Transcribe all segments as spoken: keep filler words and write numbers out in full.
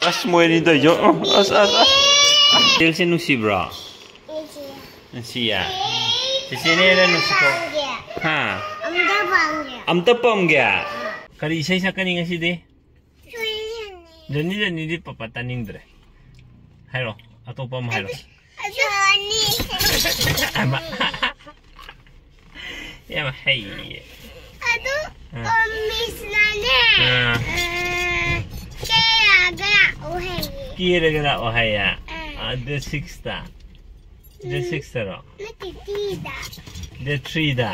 ꯑꯁ, ꯃꯣꯏ ꯑꯅꯤ ꯇꯧꯔꯤꯁꯦ, ꯑꯁ, ꯑꯁ, ꯑꯁ꯫ ꯇꯦꯜꯁꯦ ꯅꯨꯡꯁꯤꯕ꯭ꯔꯣ? ꯅꯨꯡꯁꯤꯌꯦ꯫ ꯆꯤꯆꯦꯅ ꯍꯦꯟꯅ ꯅꯨꯡꯁꯤꯀꯣ꯫ ꯍꯥ? ꯑꯝꯇ ꯄꯥꯝꯒꯦ꯫ ꯑꯝꯇ ꯄꯥꯝꯒꯦ? ꯀꯔꯤ ꯏꯁꯩ ꯁꯛꯀꯅꯤ ꯉꯁꯤꯗꯤ? ꯖꯣꯅꯤ ꯖꯣꯅꯤꯗꯤ ꯄꯥꯄꯥ ꯇꯥꯅꯤꯡꯗ꯭ꯔꯦ꯫ ꯍꯥꯏꯔꯣ, ꯑꯇꯣꯞꯄ ꯑꯃ ꯍꯥꯏꯔꯣ꯫ ꯑꯃ꯫ ꯌꯥꯝ ꯍꯩꯌꯦ꯫ ꯑꯗꯨ, ꯑꯥ꯫ ꯑ, ꯃꯤꯁꯅꯅꯦ, ꯑꯥ꯫ ꯑ, ꯀꯦꯔꯒ ꯂꯥꯛꯑꯣ ꯍꯥꯏꯌꯦ꯫ ꯀꯦꯔꯒ ꯂꯥꯛꯑꯣ ꯍꯥꯏꯌꯦ? ꯑꯥ꯫ ꯑꯥ, date six ꯇ? Date ꯎꯝ꯫ Six ꯇꯔꯣ? ꯅꯠꯇꯦ, three ꯗ꯫ Date three ꯗ?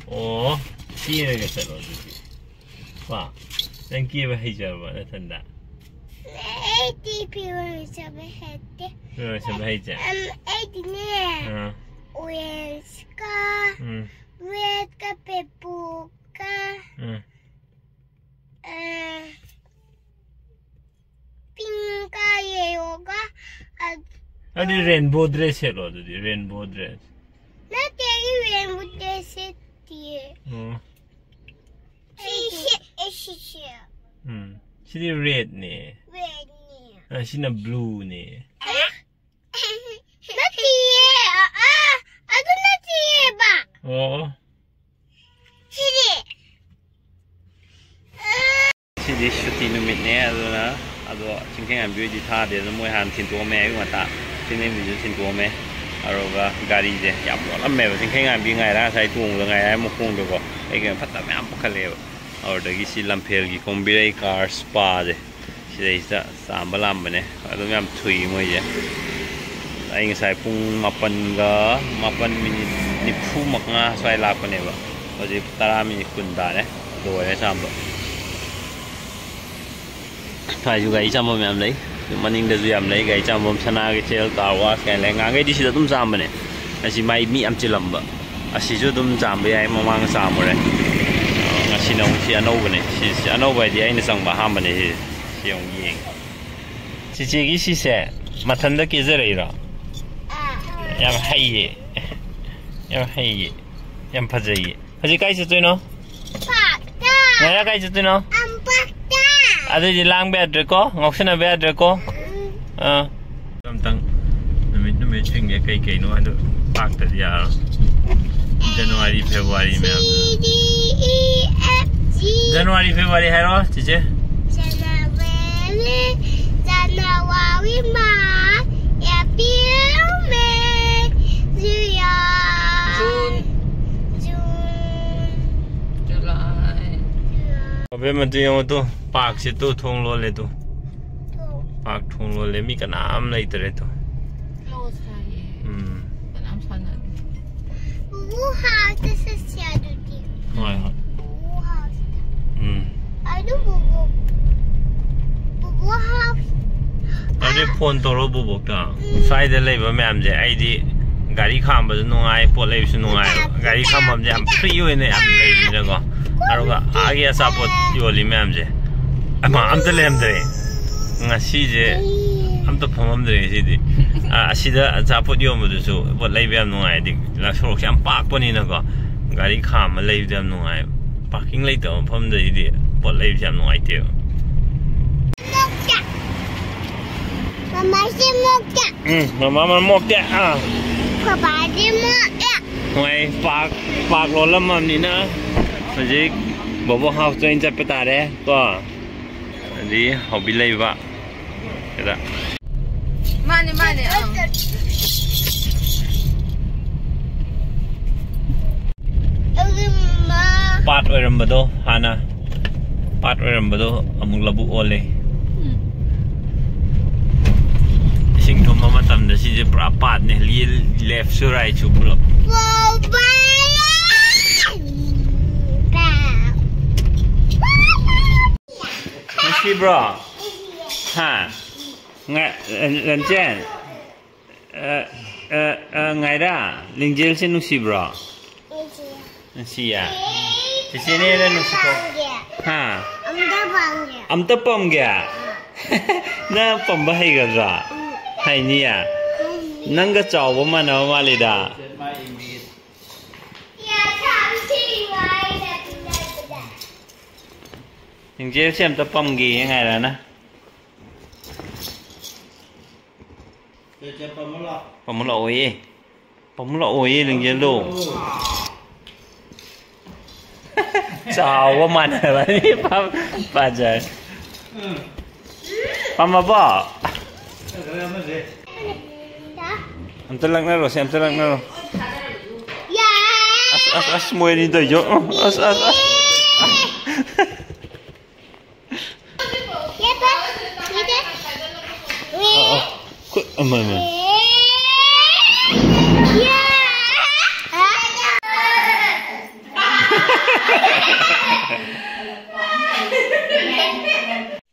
ꯑꯣ, ꯀꯦꯔꯒ ꯆꯠꯂꯣ ꯑꯗꯨꯗꯤ꯫ ꯀꯣ? ꯅꯪ ꯀꯦꯕ ꯍꯩꯖꯔꯕꯣ ꯅꯊꯟꯗ? ꯑꯩꯗꯤ ꯐꯤꯔꯣꯜ ꯁꯦꯠꯄ ꯍꯩꯇꯦ꯫ ꯐꯤꯔꯣꯜ ꯁꯦꯠꯄ ꯍꯩꯇꯦ? ꯑꯝ, ꯑꯩꯗꯤꯅꯦ, ꯑꯥ꯫ Orange ꯀ, ꯎꯝ꯫ Red ꯀ, purple ꯀ, ꯎꯝ꯫ ꯑ, pink ꯀ, yellow ꯒ, ꯑ, ꯑꯗꯨꯗꯤ rainbow dress ꯁꯦꯠꯂꯣ ꯑꯗꯨꯗꯤ, rainbow dress꯫ ꯅꯠꯇꯦ, ꯑꯩ rainbow dress ꯁꯦꯠꯇꯤꯌꯦ꯫ ꯑꯣ꯫ ꯁꯤ ꯁꯦ-, ꯑꯦ, ꯁꯤ ꯁꯦ꯫ ꯎꯝ꯫ ꯁꯤꯗꯤ red ꯅꯦ꯫ Red ꯅꯦ꯫ ꯑ, ꯁꯤꯅ blue ꯅꯦ꯫ ꯑ? ꯅꯠꯇꯤꯌꯦ꯫ ꯑ, ꯑ, ꯑꯗꯨ ꯅꯠꯇꯤꯌꯦꯕ꯫ ꯑꯣ꯫ ꯁꯤꯗꯤ꯫ ꯁꯤꯗꯤ ꯁꯨꯇꯤ ꯅꯨꯃꯤꯠꯅꯦ, ꯑꯗꯨꯅ ꯑꯗꯣ ꯆꯤꯡꯈꯩꯉꯥꯟꯕꯤ ꯍꯣꯏꯗꯤ ꯊꯥꯗꯦ, ꯑꯗꯨ ꯃꯣꯏ ꯍꯥꯟꯅ ꯊꯤꯟꯇꯣꯛꯑꯝꯃꯦ, ꯑꯌꯨꯛ ꯉꯟꯇꯥ ꯆꯤꯡꯈꯩꯉꯥꯟꯕꯤꯁꯨ ꯊꯤꯟꯇꯣꯛꯑꯝꯃꯦ꯫ ꯑꯗꯨꯒ ꯒꯥꯔꯤꯁꯦ ꯌꯥꯝ ꯃꯣꯠꯂꯝꯃꯦꯕ, ꯆꯤꯡꯈꯩꯉꯥꯟꯕꯤ ꯉꯥꯏꯔ ꯉꯁꯥꯏ ꯇꯣꯡꯕꯗ ꯉꯥꯏꯔ ꯃꯈꯣꯡꯗꯀꯣ ꯑꯩ ꯀꯩꯅꯣ ꯐꯠꯇꯕ ꯃꯌꯥꯝ ꯄꯨꯈꯠꯂꯛꯑꯦꯕ꯫ ꯑꯗꯨꯗꯒꯤ ꯁꯤ ꯂꯝꯐꯦꯜꯒꯤ ꯀꯣꯝꯕꯤꯔꯩ car spa ꯁꯦ, ꯁꯤꯗꯩꯁꯤꯗ ꯆꯥꯝꯕ ꯂꯥꯛꯑꯝꯕꯅꯦ꯫ ꯑꯗꯨꯝ ꯌꯥꯝ ꯊꯨꯏ ꯃꯣꯏꯁꯦ꯫ ꯑꯩ ꯉꯁꯥꯏ ꯄꯨꯡ ꯃꯥꯄꯟꯒ, ꯃꯥꯄꯟ minute ꯅꯤꯐꯨ ꯃꯉꯥ ꯁ꯭ꯋꯥꯏ ꯂꯥꯛꯄꯅꯦꯕ꯫ ꯍꯧꯖꯤꯛ ꯇꯔꯥ minute ꯀꯨꯟ ꯇꯥꯔꯦ꯫ ꯂꯣꯏꯔꯦ ꯆꯥꯝꯕ꯫ ꯁ꯭ꯋꯥꯏꯁꯨ ꯒꯥꯔꯤ ꯆꯥꯝꯕꯝ ꯌꯥꯝ ꯂꯩ꯫ ꯃꯅꯤꯡꯗꯁꯨ ꯌꯥꯝ ꯂꯩ ꯒꯥꯔꯤ ꯆꯥꯝꯕꯝ, ꯁꯅꯥ ꯀꯩꯊꯦꯜ, car wash ꯀꯥꯏꯅ ꯂꯩ꯫ ꯉꯍꯥꯟꯈꯩꯗꯤ ꯁꯤꯗ ꯑꯗꯨꯝ ꯆꯥꯝꯕꯅꯦ꯫ ꯉꯁꯤ ꯃꯥꯏ ꯃꯤ ꯌꯥꯝ ꯆꯤꯜꯂꯝꯕ꯫ ꯑꯁꯤꯁꯨ ꯑꯗꯨꯝ ꯆꯥꯝꯕ ꯌꯥꯏ, ꯃꯃꯥꯡꯗ ꯆꯥꯝꯃꯨꯔꯦ꯫ ꯉꯁꯤꯅ ꯑꯃꯨꯛ ꯁꯤ ꯑꯅꯧꯕꯅꯦ꯫ ꯁꯤ, ꯁꯤ ꯑꯅꯧꯕ ꯍꯥꯏꯗꯤ ꯑꯩꯅ ꯆꯪꯕ ꯑꯍꯥꯟꯕꯅꯦ ꯁꯤꯁꯦ꯫ ꯁꯤ ꯑꯃꯨꯛ ꯌꯦꯡꯉꯦ꯫ ꯆꯤꯆꯦꯒꯤ ꯁꯤꯁꯦ ꯃꯊꯟꯇ ꯀꯦꯖꯔꯛꯏꯔꯣ? ꯑꯥ꯫ ꯌꯥꯝ ꯍꯩꯌꯦ꯫ ꯌꯥꯝ ꯍꯩꯌꯦ꯫ ꯌꯥꯝ ꯐꯖꯩꯌꯦ꯫ ꯍꯧꯖꯤꯛ ꯀꯥꯏ ꯆꯠꯇꯣꯏꯅꯣ? Park ꯇ꯫ ꯉꯥꯏꯔ ꯀꯥꯏ ꯆꯠꯇꯣꯏꯅꯣ? ꯑꯝ, park ꯇ꯫ ꯑꯗꯨꯏꯗꯤ ꯂꯥꯡꯕ ꯌꯥꯗ꯭ꯔꯦꯀꯣ, ꯉꯥꯎꯁꯤꯟꯅꯕ ꯌꯥꯗ꯭ꯔꯦꯀꯣ꯫ ꯑꯥ꯫ ꯑꯝꯇꯪ ꯅꯨꯃꯤꯠ, ꯅꯨꯃꯤꯠꯁꯤꯡꯁꯦ ꯀꯩ ꯀꯩꯅꯣ ꯍꯥꯏꯗꯣ ꯄꯥꯛꯇꯗꯤ ꯌꯥꯔꯣꯏ꯫ ꯖꯅꯋꯥꯔꯤ, ꯐꯦꯕ꯭ꯔꯨꯋꯥꯔꯤ ꯃꯌꯥꯝ꯫ C, D, E, F, G꯫ January, February ꯍꯥꯏꯔꯣ, ꯆꯤꯆꯦ꯫ January, January, March, April, May, July, June, June, July꯫ July꯫ ꯑꯕꯦꯝꯃ, ꯇꯨ ꯌꯦꯡꯉꯣ ꯇꯨ, ꯄꯥꯔꯛꯁꯦ ꯇꯨ, ꯊꯣꯡ ꯂꯣꯜꯂꯦ ꯇꯨ꯫ ꯄꯥꯔꯛ ꯊꯣꯡ ꯂꯣꯜꯂꯦ, ꯃꯤ ꯀꯅꯥꯝ ꯂꯩꯇꯔꯦ ꯇꯨ꯫ Close ꯍꯥꯏꯌꯦ꯫ ꯎꯝ꯫ ꯀꯅꯥꯝ ꯁꯥꯟꯅꯗꯦ꯫ ꯕꯨꯕꯨ ꯍꯥꯎꯁꯇ ꯆꯠꯁꯦ ꯑꯗꯨꯗꯤ꯫ ꯍꯣꯏ, ꯍꯣꯏ꯫ ꯕꯨꯕꯨ ꯍꯥꯎꯁꯇ꯫ ꯎꯝ꯫ ꯑꯗꯨ ꯕꯨꯕꯨ, ꯕꯨꯕꯨ ꯍꯥꯎꯁ꯫ ꯑꯗꯨꯗꯤ ꯐꯣꯟ ꯇꯧꯔꯣ ꯕꯨꯕꯣꯛꯇ꯫ ꯎꯝ꯫ ꯁ꯭ꯋꯥꯏꯗ ꯂꯩꯕ ꯃꯌꯥꯝꯁꯦ ꯑꯩꯗꯤ ꯒꯥꯔꯤ ꯈꯥꯝꯕꯁꯨ ꯅꯨꯡꯉꯥꯏ, ꯄꯣꯠ ꯂꯩꯕꯁꯨ ꯅꯨꯡꯉꯥꯏ꯫ ꯒꯥꯔꯤ ꯈꯥꯝꯐꯝꯁꯦ ꯌꯥꯝ free ꯑꯣꯏꯅ ꯌꯥꯝ ꯂꯩꯕꯅꯤꯅꯀꯣ꯫ ꯑꯗꯨꯒ ꯑꯥꯒꯤ ꯑꯆꯥꯄꯣꯠ ꯌꯣꯜꯂꯤ ꯃꯌꯥꯝꯁꯦ, ꯑꯃ ꯑꯝꯇ ꯂꯩꯔꯝꯗ꯭ꯔꯦ꯫ ꯉꯁꯤꯁꯦ ꯑꯝꯇ ꯐꯝꯃꯝꯗ꯭ꯔꯦ ꯉꯁꯤꯗꯤ꯫ ꯑ, ꯑꯁꯤꯗ ꯑꯆꯥꯄꯣꯠ ꯌꯣꯟꯕꯗꯨꯁꯨ ꯄꯣꯠ ꯂꯩꯕ ꯌꯥꯝ ꯅꯨꯡꯉꯥꯏ꯫ ꯍꯥꯏꯗꯤ ꯁꯣꯔꯣꯛꯁꯦ ꯌꯥꯝ ꯄꯥꯛꯄꯅꯤꯅꯀꯣ, ꯒꯥꯔꯤ ꯈꯥꯝꯃ ꯂꯩꯕꯗ ꯌꯥꯝ ꯅꯨꯡꯉꯥꯏ꯫ Parking ꯂꯩꯇꯕ ꯃꯐꯝꯗꯗꯤ ꯄꯣꯠ ꯂꯩꯕꯁꯦ ꯌꯥꯝ ꯅꯨꯡꯉꯥꯏꯇꯦꯕ꯫ ꯃꯃꯥꯁꯦ ꯃꯣꯛꯇ꯫ ꯎꯝ, ꯃꯃꯥ ꯃꯣꯛꯇ꯫ ꯑꯥ꯫ ꯄꯄꯥꯗꯤ ꯃꯣꯛꯇ꯫ ꯍꯣꯏ, ꯄꯥꯔꯛ, ꯄꯥꯔꯛ ꯂꯣꯜꯂꯝꯃꯕꯅꯤꯅ ꯍꯧꯖꯤꯛ ꯕꯣꯕꯣ ꯍꯥꯎꯁꯇ ꯑꯣꯏꯅ ꯆꯠꯄ ꯇꯥꯔꯦ ꯀꯣ꯫ ꯑꯗꯨꯗꯤ ꯍꯧꯕꯤ ꯂꯩꯕ ꯁꯤꯗ꯫ ꯃꯥꯅꯦ, ꯃꯥꯅꯦ, ꯑꯪ꯫ ꯄꯥꯠ ꯑꯣꯏꯔꯝꯕꯗꯣ, ꯍꯥꯟꯅ ꯄꯥꯠ ꯑꯣꯏꯔꯝꯕꯗꯣ ꯑꯃꯨꯛ ꯂꯧꯕꯨꯛ ꯑꯣꯜꯂꯦ꯫ ꯎꯝ꯫ ꯏꯁꯤꯡ ꯊꯨꯝꯕ ꯃꯇꯝꯗ ꯁꯤꯁꯦ ꯄꯨꯔꯥ ꯄꯥꯠꯅꯦ, ꯂꯦꯐꯁꯨ ꯔꯥꯏꯠꯁꯨ ꯄꯨꯂꯞ꯫ ꯅꯨꯡꯁꯤꯕ꯭ꯔꯣ? ꯍꯥ? ꯉ-, ꯔꯟ-, ꯔꯟꯖꯦꯟ? ꯑ, ꯑ, ꯑ, ꯉꯥꯏꯔꯥ, ꯂꯤꯡꯖꯦꯜꯁꯦ ꯅꯨꯡꯁꯤꯕ꯭ꯔꯣ? ꯅꯨꯡꯁꯤ꯫ ꯅꯨꯡꯁꯤꯌꯦ? ꯆꯤꯆꯦꯅ ꯍꯦꯟꯅ ꯅꯨꯡꯁꯤꯀꯣ? ꯄꯥꯝꯒꯦ꯫ ꯍꯥ? ꯑꯝꯇ ꯄꯥꯝꯒꯦ꯫ ꯑꯝꯇ ꯄꯝꯒꯦ? ꯅꯪ ꯄꯝꯕ ꯍꯩꯒꯗ꯭ꯔꯥ? ꯎꯝ꯫ ꯍꯩꯅꯤꯌꯦ? ꯍꯩꯅꯤ꯫ ꯅꯪꯒ ꯆꯥꯎꯕ ꯃꯥꯟꯅꯕ ꯃꯥꯜꯂꯤꯗ꯫ ꯌꯥ, ꯁꯥꯝꯁꯤ ꯋꯥꯏꯗ ꯇꯤꯟꯅꯕꯗ꯫ ꯂꯤꯡꯖꯦꯜꯁꯦ ꯑꯝꯇ ꯄꯝꯒꯦꯌꯦ ꯉꯥꯏꯔꯅ꯫ ꯄꯝꯃꯨ ꯂꯥꯛꯑꯣꯌꯦ꯫ ꯄꯝꯃꯨ ꯂꯥꯛꯑꯣꯌꯦ ꯂꯤꯡꯖꯦꯜꯗꯣ꯫ ꯆꯥꯎꯕ ꯃꯥꯟꯅꯕꯅꯤ꯫ ꯄꯥꯖꯔ꯫ ꯄꯝꯃꯕꯣ? ꯑꯝꯇ ꯂꯛꯅꯔꯣꯁꯦ, ꯑꯝꯇ ꯂꯛꯅꯔꯣ꯫ ꯑꯁ, ꯑꯁ, ꯑꯁ, ꯃꯣꯏ ꯑꯅꯤ ꯇꯧꯔꯤꯗꯣ꯫ ꯑꯁ, ꯑꯁ, ꯑꯁ꯫ ꯑ, ꯑ꯫ ꯈꯨꯠ ꯑꯃ, ꯑꯃ꯫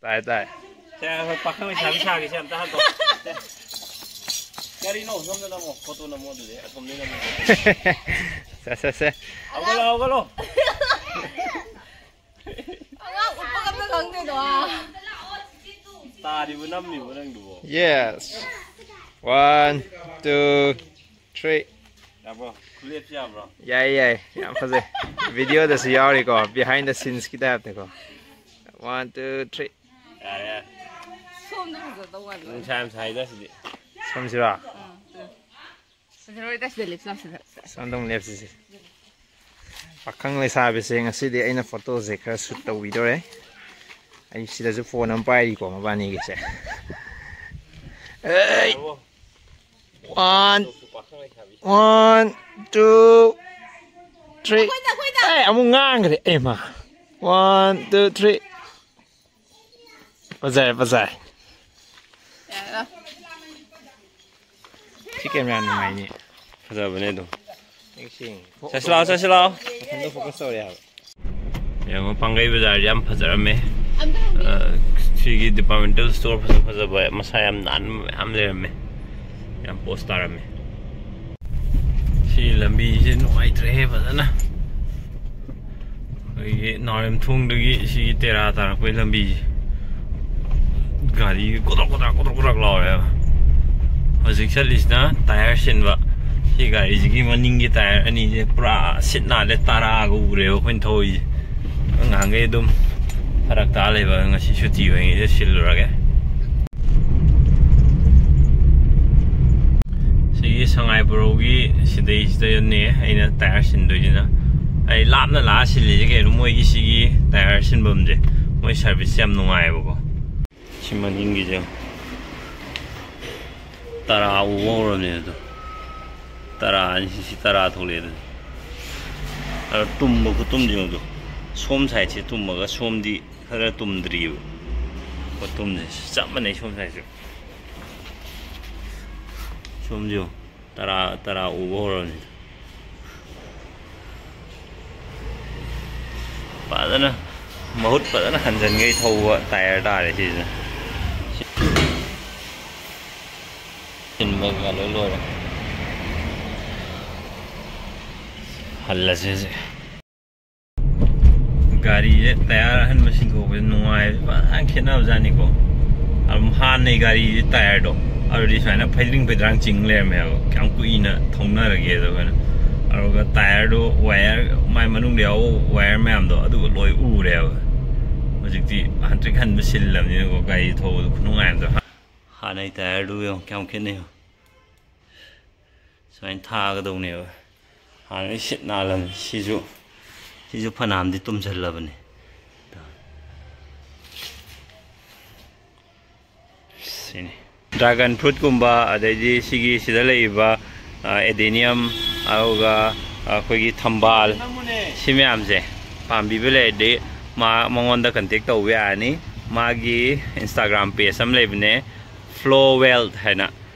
ꯇꯥꯏ, ꯇꯥꯏ꯫ ꯁꯦ, ꯑꯩꯈꯣꯏ ꯄꯥꯈꯪ ꯂꯩꯁꯥꯕꯤ ꯁꯥꯒꯤꯁꯦ ꯑꯝꯇ ꯍꯟꯗꯣꯛ꯫ ꯁꯦ꯫ ꯀꯔꯤꯅꯣ? ꯁꯣꯝꯗ ꯅꯝꯃꯣ꯫ ꯐꯣꯇꯣ ꯅꯝꯃꯣ ꯑꯗꯨꯗꯤ꯫ ꯑꯁꯣꯝꯗ ꯅꯝꯃꯣ꯫ ꯁꯦ, ꯁꯦ, ꯁꯦ꯫ ꯍꯧꯒꯠꯂꯣ, ꯍꯧꯒꯠꯂꯣ꯫ ꯑꯉꯥꯡ ꯎꯠꯄꯒ ꯑꯝꯇ ꯈꯪꯗꯦꯗꯣ꯫ ꯇꯥꯔꯤꯕ ꯅꯝꯃꯤꯕ ꯅꯪꯗꯨꯕꯣ? Yes. One, two, three. ꯌꯥꯕ꯭ꯔꯣ? ꯈꯨꯂꯦꯞꯁꯤ ꯌꯥꯕ꯭ꯔꯣ? ꯌꯥꯏ, ꯌꯥꯏ, ꯌꯥꯝ ꯐꯖꯩ꯫ ꯚꯤꯗꯤꯑꯣꯗꯁꯨ ꯌꯥꯎꯔꯤꯀꯣ, behind the scenes ꯀꯤ type ꯇꯀꯣ꯫ One, two, three. ꯌꯥꯔꯦ, ꯌꯥꯔꯦ꯫ ꯁꯣꯝꯗ ꯐꯖꯗꯧ ꯃꯥꯜꯂꯦ꯫ ꯅꯨꯡꯁꯥ ꯌꯥꯝ ꯁꯥꯏꯗ ꯁꯤꯗꯤ꯫ ꯁꯣꯝꯁꯤꯔꯣ? ꯑꯥ, ꯁꯤꯗ꯫ ꯐꯖꯔꯣꯏꯗ, ꯁꯤꯗ ꯂꯦꯞꯁꯤ ꯂꯥꯎ, ꯁꯤꯗ꯫ ꯁꯣꯝꯗ ꯑꯃꯨꯛ ꯂꯦꯞꯁꯤꯁꯦ꯫ ꯄꯥꯈꯪ ꯂꯩꯁꯥꯕꯤꯁꯦ ꯉꯁꯤꯗꯤ ꯑꯩꯅ ꯐꯣꯇꯣꯁꯦ ꯈꯔ ꯁꯨꯠ ꯇꯧꯕꯤꯗꯣꯔꯦ꯫ ꯑꯩ ꯁꯤꯗꯁꯨ ꯐꯣꯟ ꯑꯃ ꯄꯥꯏꯔꯤꯀꯣ ꯃꯕꯥꯅꯤꯒꯤꯁꯦ꯫ ꯑꯩ꯫ One, one, two, three. ꯑꯩꯈꯣꯏꯗ, ꯑꯩꯈꯣꯏꯗ꯫ ꯑꯦ, ꯑꯃꯨꯛ ꯉꯥꯡꯈ꯭ꯔꯦ꯫ ꯑꯦ ꯃꯥ꯫ One, two, three. ꯐꯖꯔꯦ, ꯐꯖꯔꯦ꯫ ꯌꯥꯔꯦ꯫ ꯁꯤ ꯀꯦꯃꯦꯔꯥ ꯅꯨꯡꯉꯥꯏꯅꯤ꯫ ꯐꯖꯕꯅꯦ ꯑꯗꯨꯝ꯫ ꯌꯦꯡꯁꯤ꯫ ꯆꯠꯁꯤ ꯂꯥꯛꯑꯣ, ꯆꯠꯁꯤ ꯂꯥꯛꯑꯣ꯫ ꯃꯊꯟꯇ focus ꯇꯧꯔꯦ ꯍꯥꯏꯕ꯫ ꯌꯦꯡꯉꯣ, ꯄꯥꯡꯒꯩ ꯕꯖꯥꯔꯁꯦ ꯌꯥꯝ ꯐꯖꯔꯝꯃꯦ꯫ ꯑ, ꯁꯤꯒꯤ departmental store ꯐꯖ ꯐꯖꯕ ꯃꯁꯥ ꯌꯥꯝ ꯅꯥꯟꯕ ꯃꯌꯥꯝ ꯂꯩꯔꯝꯃꯦ꯫ ꯌꯥꯝ ꯄꯣꯁ ꯇꯥꯔꯝꯃꯦ꯫ ꯁꯤ ꯂꯝꯕꯤꯁꯦ ꯅꯨꯡꯉꯥꯏꯇ꯭ꯔꯦꯍꯦ ꯐꯖꯅ꯫ ꯑꯩꯈꯣꯏꯒꯤ ꯅꯥꯎꯔꯦꯝꯊꯣꯡꯗꯒꯤ ꯁꯤꯒꯤ ꯇꯦꯔꯥ ꯇꯥꯔꯛꯄꯒꯤ ꯂꯝꯕꯤꯁꯦ꯫ ꯒꯥꯔꯤ ꯀꯣꯗ꯭ꯔꯣꯛ ꯀꯣꯗ꯭ꯔꯥꯛ, ꯀꯣꯗ꯭ꯔꯣꯛ ꯀꯣꯗ꯭ꯔꯥꯛ ꯂꯥꯎꯔꯦꯕ꯫ ꯍꯧꯖꯤꯛ ꯆꯠꯂꯤꯁꯤꯅ ꯇꯥꯌꯔ ꯁꯤꯟꯕ꯫ ꯁꯤ ꯒꯥꯔꯤꯁꯤꯒꯤ ꯃꯅꯤꯡꯒꯤ ꯇꯥꯌꯔ ꯑꯅꯤꯁꯦ ꯄꯨꯔꯥ ꯁꯤꯠ ꯅꯥꯜꯂꯦ, ꯇꯔꯥꯒ ꯎꯔꯦꯕ ꯑꯩꯈꯣꯏꯅ ꯊꯧꯔꯤꯁꯦ꯫ ꯅꯍꯥꯟꯈꯩ ꯑꯗꯨꯝ ꯐꯔꯛ ꯇꯥ ꯂꯩꯕ, ꯉꯁꯤ ꯁꯨꯇꯤ ꯑꯣꯏꯉꯩꯗ ꯁꯤꯜꯂꯨꯔꯒꯦ꯫ ꯁꯤꯒꯤ ꯁꯉꯥꯏ ꯕꯣꯔꯣꯒꯤ ꯁꯤꯗꯩꯁꯤꯗꯅꯦ ꯑꯩꯅ ꯇꯥꯌꯔ ꯁꯤꯟꯗꯣꯏꯁꯤꯅ꯫ ꯑꯩ ꯂꯥꯞꯅ ꯂꯥꯛꯑ ꯁꯤꯜꯂꯤꯁꯦ ꯀꯩꯅꯣ, ꯃꯣꯏꯒꯤ ꯁꯤꯒꯤ ꯇꯥꯌꯔ ꯁꯤꯟꯐꯝꯁꯦ, ꯃꯣꯏ ꯁꯥꯔꯚꯤꯁꯁꯦ ꯌꯥꯝ ꯅꯨꯡꯉꯥꯏꯌꯦꯕꯀꯣ꯫ ꯁꯤ ꯃꯅꯤꯡꯒꯤꯁꯦ ꯇꯔꯥ ꯎꯕ ꯍꯧꯔꯕꯅꯦ ꯑꯗꯣ꯫ ꯇꯔꯥ ꯑꯅꯤ, ꯁꯤ ꯇꯔꯥ ꯊꯣꯛꯂꯛꯑꯦ ꯑꯗꯨꯗꯤ꯫ ꯑꯗꯣ ꯇꯨꯝꯕ ꯈꯨꯇꯨꯝꯁꯦ ꯌꯦꯡꯉꯨ꯫ ꯁꯣꯝ ꯁꯥꯏꯠꯁꯦ ꯇꯨꯝꯃꯒ ꯁꯣꯝꯗꯤ ꯈꯔ ꯇꯨꯝꯗ꯭ꯔꯤꯕ꯫ ꯈꯨꯇꯨꯝꯁꯦ ꯆꯞ ꯃꯥꯟꯅꯩ ꯁꯣꯝ ꯁꯥꯏꯠꯁꯨ꯫ ꯁꯣꯝꯁꯨ ꯌꯦꯡꯉꯨ꯫ ꯇꯔꯥ, ꯇꯔꯥ ꯎꯕ ꯍꯧꯔꯕꯅꯤ꯫ ꯐꯖꯅ ꯃꯍꯨꯠ ꯐꯖꯅ ꯍꯟꯖꯟꯈꯩ ꯊꯧꯕ ꯇꯥꯌꯔ ꯇꯥꯔꯦ ꯁꯤꯁꯦ꯫ ꯁꯤꯟꯕ ꯀꯩꯀꯥ ꯂꯣꯏ ꯂꯣꯏꯔꯦ꯫ ꯍꯜꯂꯁꯦ ꯍꯧꯖꯤꯛ꯫ ꯒꯥꯔꯤꯁꯦ ꯇꯥꯌꯔ ꯑꯍꯟꯕ ꯁꯤꯟꯗꯣꯛꯄꯁꯦ ꯅꯨꯡꯉꯥꯏꯕꯁꯦ ꯐꯖꯅ ꯈꯦꯠꯅꯕꯖꯥꯠꯅꯤꯀꯣ꯫ ꯑꯗꯨꯝ ꯍꯥꯟꯅꯩ ꯒꯥꯔꯤꯁꯦ ꯇꯥꯌꯔꯗꯣ ꯑꯗꯨꯗꯤ ꯁꯨꯃꯥꯏꯅ ꯐꯩꯗ꯭ꯔꯤꯡ ꯐꯩꯗ꯭ꯔꯥꯡ ꯆꯤꯡ ꯂꯩꯔꯝꯃꯦꯕ, ꯀꯌꯥꯝ ꯀꯨꯏꯅ ꯊꯧꯅꯔꯒꯦ ꯑꯗꯨꯒꯅ꯫ ꯑꯗꯨꯒ ꯇꯥꯌꯔꯗꯣ ꯋꯥꯌꯔ, ꯃꯥꯏ ꯃꯅꯨꯡꯗ ꯌꯥꯎꯕ ꯋꯥꯌꯔ ꯃꯌꯥꯝꯗꯣ ꯑꯗꯨꯒ ꯂꯣꯏ ꯎꯔꯦꯕ꯫ ꯍꯧꯖꯤꯛꯇꯤ ꯍꯟꯇ꯭ꯔꯤꯛ ꯍꯟꯕ ꯁꯤꯜꯂꯕꯅꯤꯅꯀꯣ, ꯒꯥꯔꯤ ꯊꯧꯕꯗꯣ ꯈꯨꯅꯨꯡꯉꯥꯏ ꯑꯃꯗꯣ꯫ ꯍꯥꯟꯅꯩ ꯇꯥꯌꯔꯗꯨ ꯌꯦꯡꯉꯣ ꯀꯌꯥꯝ ꯈꯦꯠꯅꯩ꯫ ꯁꯨꯃꯥꯏꯅ ꯊꯥꯒꯗꯧꯅꯦꯕ꯫ ꯍꯥꯟꯅꯗꯤ ꯁꯤꯠ ꯅꯥꯜꯂꯝꯅꯤ꯫ ꯁꯤꯁꯨ, ꯁꯤꯁꯨ ꯐꯅꯌꯥꯝꯗꯤ ꯇꯨꯝꯁꯤꯜꯂꯕꯅꯤ꯫ ꯁꯤꯅꯤ꯫ ꯗ꯭ꯔꯥꯒꯟ ꯐ꯭ꯔꯨꯠꯀꯨꯝꯕ, ꯑꯗꯩꯗꯤ ꯁꯤꯒꯤ ꯁꯤꯗ ꯂꯩꯔꯤꯕ, ꯑ, ꯑꯦꯗꯦꯅꯤꯌꯝ, ꯑꯗꯨꯒ ꯑꯩꯈꯣꯏꯒꯤ ꯊꯝꯕꯥꯜ, ꯁꯤ ꯃꯌꯥꯝꯁꯦ ꯄꯥꯝꯕꯤꯕ ꯂꯩꯔꯗꯤ ꯃꯥ, ꯃꯉꯣꯟꯗ ꯀꯟꯇꯦꯛ ꯇꯧꯕ ꯌꯥꯔꯅꯤ꯫ ꯃꯥꯒꯤ Instagram page ꯑꯃ ꯂꯩꯕꯅꯦ, Flow Wealth ꯍꯥꯏꯅ,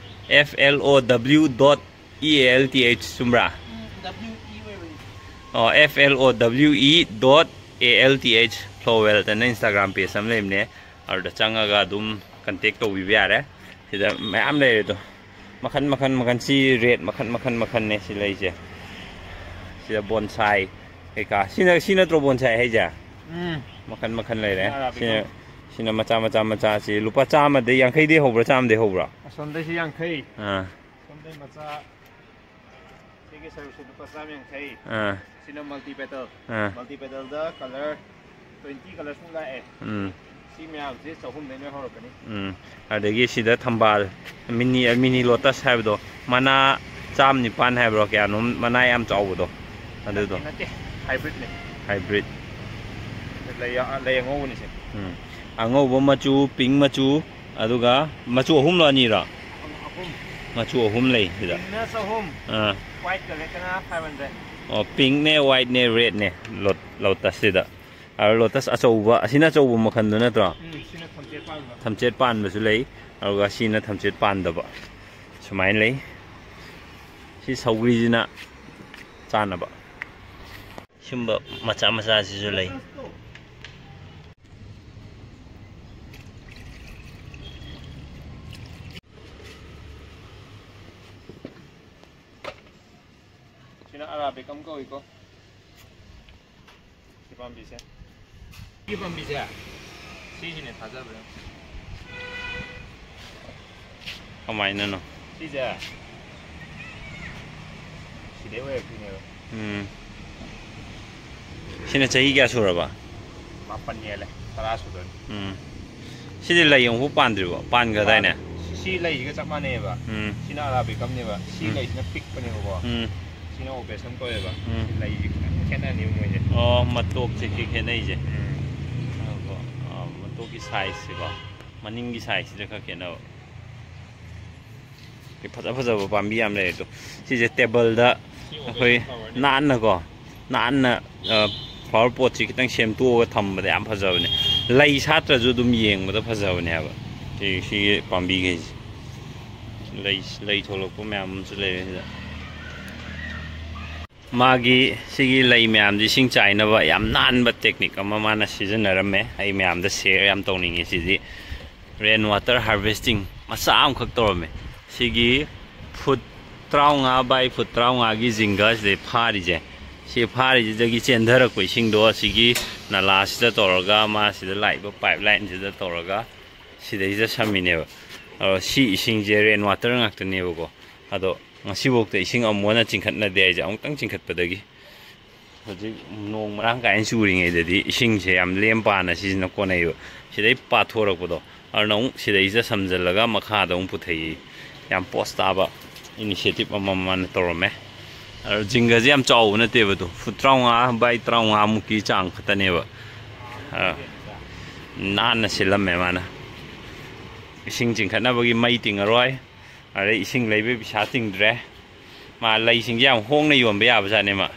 F L O W dot E A L T H, ꯆꯨꯝꯕ꯭ꯔꯥ? ꯎꯝ, W E ꯑꯣꯏꯕꯅꯤ꯫ ꯑꯣ, F L O W E dot A L T H, Flow Wealth ꯍꯥꯏꯅ Instagram page ꯑꯃ ꯂꯩꯕꯅꯦ, ꯑꯗꯨꯗ ꯆꯪꯉꯒ ꯑꯗꯨꯝ ꯀꯟꯇꯦꯛ ꯇꯧꯕꯤꯕ ꯌꯥꯔꯦ꯫ ꯁꯤꯗ ꯃꯌꯥꯝ ꯂꯩꯔꯦ ꯑꯗꯣ, ꯃꯈꯟ ꯃꯈꯟ ꯃꯈꯟ, ꯁꯤ ꯔꯦꯠ ꯃꯈꯟ ꯃꯈꯟ ꯃꯈꯟꯅꯦ ꯁꯤ ꯂꯩꯁꯦ꯫ ꯁꯤꯗ ꯕꯣꯟꯁꯥꯏ ꯀꯩꯀꯥ, ꯁꯤꯅ, ꯁꯤ ꯅꯠꯇ꯭ꯔꯣ ꯕꯣꯟꯁꯥꯏ ꯍꯥꯏꯁꯦ? ꯎꯝ꯫ ꯃꯈꯟ ꯃꯈꯟ ꯂꯩꯔꯦ꯫ ꯁꯤꯅ, ꯁꯤꯅ ꯃꯆꯥ ꯃꯆꯥ ꯃꯆꯥꯁꯤ ꯂꯨꯄꯥ ꯆꯥꯝꯃꯗꯩ ꯌꯥꯡꯈꯩꯗꯩ ꯍꯧꯕ꯭ꯔꯥ, ꯆꯥꯝꯃꯗꯩ ꯍꯧꯕ꯭ꯔꯥ? ꯑꯁꯣꯝꯗꯩꯁꯤ ꯌꯥꯡꯈꯩ꯫ ꯑꯥ꯫ ꯁꯣꯝꯗꯩ ꯃꯆꯥ꯫ ꯁꯤꯒꯤ ꯁꯔꯨꯛꯁꯦ ꯂꯨꯄꯥ ꯆꯥꯝꯃ ꯌꯥꯡꯈꯩ꯫ ꯑꯥ꯫ ꯁꯤꯅ multi petal꯫ ꯑꯥ꯫ Multi petalꯗ colour ꯇ꯭ꯋꯦꯟꯇꯤ ꯀꯂꯔꯁꯃꯨꯛ ꯂꯥꯛꯑꯦ꯫ ꯎꯝ꯫ ꯁꯤ ꯃꯌꯥꯝꯁꯦ ꯆꯍꯨꯝꯗꯩ ꯂꯣꯏ ꯍꯧꯔꯛꯀꯅꯤ꯫ ꯎꯝ꯫ ꯑꯗꯒꯤ ꯁꯤꯗ ꯊꯝꯕꯥꯜ, ꯃꯤꯅꯤ, ꯃꯤꯅꯤ ꯂꯣꯇꯁ ꯍꯥꯏꯕꯗꯣ, ꯃꯅꯥ ꯆꯥꯝ ꯅꯤꯄꯥꯟ ꯍꯥꯏꯕ꯭ꯔꯣ, ꯀꯌꯥꯅꯣꯝ, ꯃꯅꯥ ꯌꯥꯝ ꯆꯥꯎꯕꯗꯣ, ꯑꯗꯨꯗꯣ꯫ ꯅꯠꯇꯦ, ꯅꯠꯇꯦ, ꯍꯥꯏꯕ꯭ꯔꯤꯠꯅꯦ꯫ ꯍꯥꯏꯕ꯭ꯔꯤꯠ꯫ ꯂꯩ, ꯂꯩ ꯑꯉꯧꯕꯅꯤꯁꯦ꯫ ꯎꯝ꯫ ꯑꯉꯧꯕ ꯃꯆꯨ, ꯄꯤꯡ ꯃꯆꯨ, ꯑꯗꯨꯒ ꯃꯆꯨ ꯑꯍꯨꯝꯂꯣ, ꯑꯅꯤꯔꯣ? ꯑꯍꯨꯝ꯫ ꯃꯆꯨ ꯑꯍꯨꯝ ꯂꯩ ꯁꯤꯗ꯫ ꯄꯤꯡꯅ ꯆꯍꯨꯝ, ꯑꯥ꯫ ꯋꯥꯏꯠꯀ ꯔꯦꯗꯀꯅ ꯐꯥꯏꯚ ꯍꯟꯗ꯭ꯔꯦꯠ꯫ ꯑꯣ, ꯄꯤꯡꯅꯦ, ꯋꯥꯏꯠꯅꯦ, ꯔꯦꯗꯅꯦ, ꯂꯣ-, ꯂꯣꯇꯁꯁꯤꯗ꯫ ꯑꯗꯣ ꯂꯣꯇꯁ ꯑꯆꯧꯕ, ꯑꯁꯤꯅ ꯑꯆꯧꯕ ꯃꯈꯜꯗꯣ ꯅꯠꯇ꯭ꯔꯣ? ꯎꯝ, ꯁꯤꯅ ꯊꯝꯆꯦꯠ ꯄꯥꯟꯕ꯫ ꯊꯝꯆꯦꯠ ꯄꯥꯟꯕꯁꯨ ꯂꯩ, ꯑꯗꯨꯒ ꯁꯤꯅ ꯊꯝꯆꯦꯠ ꯄꯥꯟꯗꯕ꯫ ꯁꯨꯃꯥꯏꯅ ꯂꯩ꯫ ꯁꯤ ꯁꯧꯒ꯭ꯔꯤꯁꯤꯅ ꯆꯥꯅꯕ꯫ ꯁꯨꯝꯕ ꯃꯆꯥ ꯃꯆꯥꯁꯤꯁꯨ ꯂꯩ꯫ ꯁꯤꯅ ꯑꯔꯥꯕꯤꯀꯝ ꯀꯧꯏꯀꯣ꯫ ꯁꯤ ꯄꯥꯝꯕꯤꯁꯦ꯫ ꯁꯤ ꯄꯥꯝꯕꯤꯁꯦ꯫ ꯁꯤꯁꯤꯅꯦ ꯊꯥꯖꯕ ꯌꯥꯝ꯫ ꯀꯃꯥꯏꯅꯅꯣ? ꯁꯤꯁꯦ꯫ ꯁꯤꯗꯩ ꯑꯣꯏꯔꯛꯇꯣꯏꯅꯦꯕ꯫ ꯎꯝ꯫ ꯁꯤꯅ ꯆꯍꯤ ꯀꯌꯥ ꯁꯨꯔꯕ? ꯃꯥꯄꯟ ꯍꯦꯜꯂꯦ, ꯇꯔꯥ ꯁꯨꯗꯣꯏꯅꯤ꯫ ꯎꯝ꯫ ꯁꯤꯗꯤ ꯂꯩ ꯑꯃꯨꯛꯐꯥꯎ ꯄꯥꯟꯗ꯭ꯔꯤꯕꯣ? ꯄꯥꯟꯈ꯭ꯔꯗꯥꯏꯅꯦ? ꯁꯤ ꯂꯩꯁꯤꯒ ꯆꯞ ꯃꯥꯟꯅꯩꯌꯦꯕ꯫ ꯎꯝ꯫ ꯁꯤꯅ ꯑꯔꯥꯕꯤꯀꯝꯅꯦꯕ꯫ ꯁꯤ ꯎꯝ꯫ ꯂꯩꯁꯤꯅ ꯄꯤꯛꯄꯅꯦꯕꯀꯣ꯫ ꯎꯝ꯫ ꯁꯤꯅ ꯑꯣꯄꯦꯁꯟ ꯀꯧꯋꯦꯕ꯫ ꯎꯝ꯫ ꯁꯤ ꯂꯩꯁꯤ ꯈꯤꯇꯪ ꯈꯦꯠꯅꯅꯦꯕ ꯃꯣꯏꯁꯦ꯫ ꯑꯣ, ꯃꯇꯣꯛꯁꯦ ꯈꯤ-, ꯈꯦꯠꯅꯩꯁꯦ꯫ ꯎꯝ꯫ ꯉꯥꯏꯈꯣꯀꯣ꯫ ꯑꯥ, ꯃꯇꯣꯛꯀꯤ ꯁꯥꯏꯖꯁꯤꯀꯣ꯫ ꯃꯅꯤꯡꯒꯤ ꯁꯥꯏꯖꯁꯤꯗ ꯈꯔ ꯈꯦꯠꯅꯕ꯫ ꯐꯖ ꯐꯖꯕ ꯄꯥꯝꯕꯤ ꯌꯥꯝ ꯂꯩꯔꯦ ꯑꯗꯣ꯫ ꯁꯤꯁꯦ ꯇꯦꯕꯜꯗ ꯑꯩꯈꯣꯏ ꯅꯥꯟꯅꯀꯣ, ꯅꯥꯟꯅ, ꯑ, ꯐ꯭ꯂꯥꯋꯔ ꯄꯣꯠꯁꯤ ꯈꯤꯇꯪ ꯁꯦꯝꯗꯣꯛꯑꯒ ꯊꯝꯕꯗ ꯌꯥꯝ ꯐꯖꯕꯅꯦ꯫ ꯂꯩ ꯁꯥꯠꯇ꯭ꯔꯁꯨ ꯑꯗꯨꯝ ꯌꯦꯡꯕꯗ ꯐꯖꯕꯅꯦ ꯍꯥꯏꯕ꯫ ꯁꯤ, ꯁꯤꯒꯤ ꯄꯥꯝꯕꯤꯈꯩꯁꯦ꯫ ꯂꯩ, ꯂꯩ ꯊꯣꯛꯂꯛꯄ ꯃꯌꯥꯝ ꯑꯃꯁꯨ ꯂꯩꯔꯦ ꯁꯤꯗ꯫ ꯃꯥꯒꯤ ꯁꯤꯒꯤ ꯂꯩ ꯃꯌꯥꯝꯁꯤ ꯏꯁꯤꯡ ꯆꯥꯏꯅꯕ ꯌꯥꯝ ꯅꯥꯟꯕ ꯇꯦꯛꯅꯤꯛ ꯑꯃ ꯃꯥꯅ ꯁꯤꯖꯤꯟꯅꯔꯝꯃꯦ꯫ ꯑꯩ ꯃꯌꯥꯝꯗ ꯁꯤꯌꯔ ꯌꯥꯝ ꯇꯧꯅꯤꯡꯉꯤ꯫ ꯁꯤꯗꯤ ꯔꯦꯟ ꯋꯥꯇꯔ ꯍꯥꯔꯚꯦꯁꯇꯤꯡ ꯃꯆꯥ ꯑꯃꯈꯛ ꯇꯧꯔꯝꯃꯦ꯫ ꯁꯤꯒꯤ ꯐꯨꯠ ꯇꯔꯥꯃꯉꯥ by ꯐꯨꯠ ꯇꯔꯥꯃꯉꯥꯒꯤ ꯖꯤꯡꯒꯁꯤꯗ ꯐꯥꯔꯤꯁꯦ, ꯁꯤ ꯐꯥꯔꯤꯁꯤꯗꯒꯤ ꯆꯦꯟꯊꯔꯛꯄ ꯏꯁꯤꯡꯗꯣ ꯑꯁꯤꯒꯤ ꯅꯂꯥꯁꯤꯗ ꯇꯧꯔꯒ, ꯃꯥꯁꯤꯗ ꯂꯥꯛꯏꯕ ꯄꯥꯏꯞ ꯂꯥꯏꯟꯁꯤꯗ ꯇꯧꯔꯒ ꯁꯤꯗꯩꯁꯤꯗ ꯁꯝꯃꯤꯅꯦꯕ꯫ ꯑꯗꯣ ꯁꯤ ꯏꯁꯤꯡꯁꯦ ꯔꯦꯟ ꯋꯥꯇꯔ ꯉꯥꯛꯇꯅꯦꯕꯀꯣ꯫ ꯑꯗꯣ ꯉꯁꯤꯐꯥꯎꯗ ꯏꯁꯤꯡ ꯑꯃꯨꯛ ꯍꯟꯅ ꯆꯤꯡꯈꯠꯅꯗꯦ ꯍꯥꯏꯁꯦ, ꯑꯃꯨꯛꯇꯪ ꯆꯤꯡꯈꯠꯄꯗꯒꯤ꯫ ꯍꯧꯖꯤꯛ ꯅꯣꯡ ꯃꯔꯥꯡ ꯀꯥꯏꯅ ꯆꯨꯔꯤꯉꯩꯗꯗꯤ ꯏꯁꯤꯡꯁꯦ ꯌꯥꯝ ꯂꯦꯝ ꯄꯥꯅ ꯁꯤꯖꯤꯟꯅ ꯀꯣꯟꯅꯩꯕ꯫ ꯁꯤꯗꯩ ꯄꯥꯊꯣꯔꯛꯄꯗꯣ, ꯑꯗꯨꯅ ꯑꯃꯨꯛ ꯁꯤꯗꯩꯁꯤꯗ ꯁꯝꯖꯜꯂꯒ ꯃꯈꯥꯗ ꯑꯃꯨꯛ ꯄꯨꯊꯩꯌꯦ꯫ ꯌꯥꯝ ꯄꯣꯁ ꯇꯥꯕ ꯏꯅꯤꯁꯤꯌꯦꯇꯤꯞ ꯑꯃ ꯃꯥꯅ ꯇꯧꯔꯝꯃꯦ꯫ ꯑꯗꯣ ꯖꯤꯡꯒꯁꯦ ꯌꯥꯝ ꯆꯥꯎꯕ ꯅꯠꯇꯦꯕ, ꯑꯗꯣ ꯐꯨꯠ ꯇꯔꯥꯃꯉꯥ ꯕꯥꯏ ꯇꯔꯥꯃꯉꯥꯃꯨꯛꯀꯤ ꯆꯥꯡ ꯈꯛꯇꯅꯦꯕ꯫ ꯑ, ꯅꯥꯟꯅ ꯁꯤꯜꯂꯝꯃꯦ ꯃꯥꯅ꯫ ꯏꯁꯤꯡ ꯆꯤꯡꯈꯠꯅꯕꯒꯤ ꯃꯩ ꯇꯤꯡꯉꯔꯣꯏ, ꯑꯗꯩ ꯏꯁꯤꯡ ꯂꯩꯕꯒꯤ ꯄꯩꯁꯥ ꯇꯤꯡꯗ꯭ꯔꯦ꯫ ꯃꯥ ꯂꯩꯁꯤꯡꯁꯦ ꯌꯥꯝ ꯍꯣꯡꯅ ꯌꯣꯟꯕ ꯌꯥꯕꯖꯥꯠꯅꯦ ꯃꯥ꯫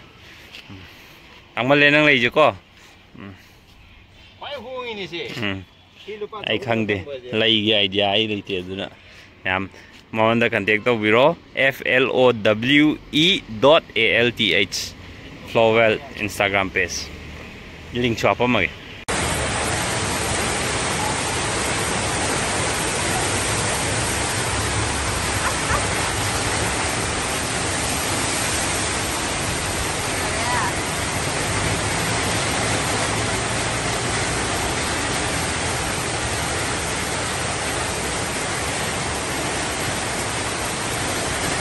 ꯇꯥꯡꯃꯜꯂꯦ ꯅꯪ ꯂꯩꯁꯦꯀꯣ꯫ ꯎꯝ꯫ ꯈ꯭ꯋꯥꯏ ꯍꯣꯡꯉꯤꯅꯦ ꯁꯤ꯫ ꯎꯝ꯫ ꯁꯤ ꯂꯨꯄꯥ ꯑꯩ ꯆꯍꯨꯝ ꯈꯪꯗꯦ, ꯇꯧꯕꯁꯦ꯫ ꯂꯩꯒꯤ ꯑꯥꯏꯗꯤꯌꯥ ꯑꯩ ꯂꯩꯇꯦ, ꯑꯗꯨꯅ ꯌꯥꯝ ꯃꯉꯣꯟꯗ ꯀꯟꯇꯦꯛ ꯇꯧꯕꯤꯔꯣ꯫ F L O W E dot A L T H, Flowell Instagram page, ꯂꯤꯡꯁꯨ ꯍꯥꯞꯄꯝꯃꯒꯦ꯫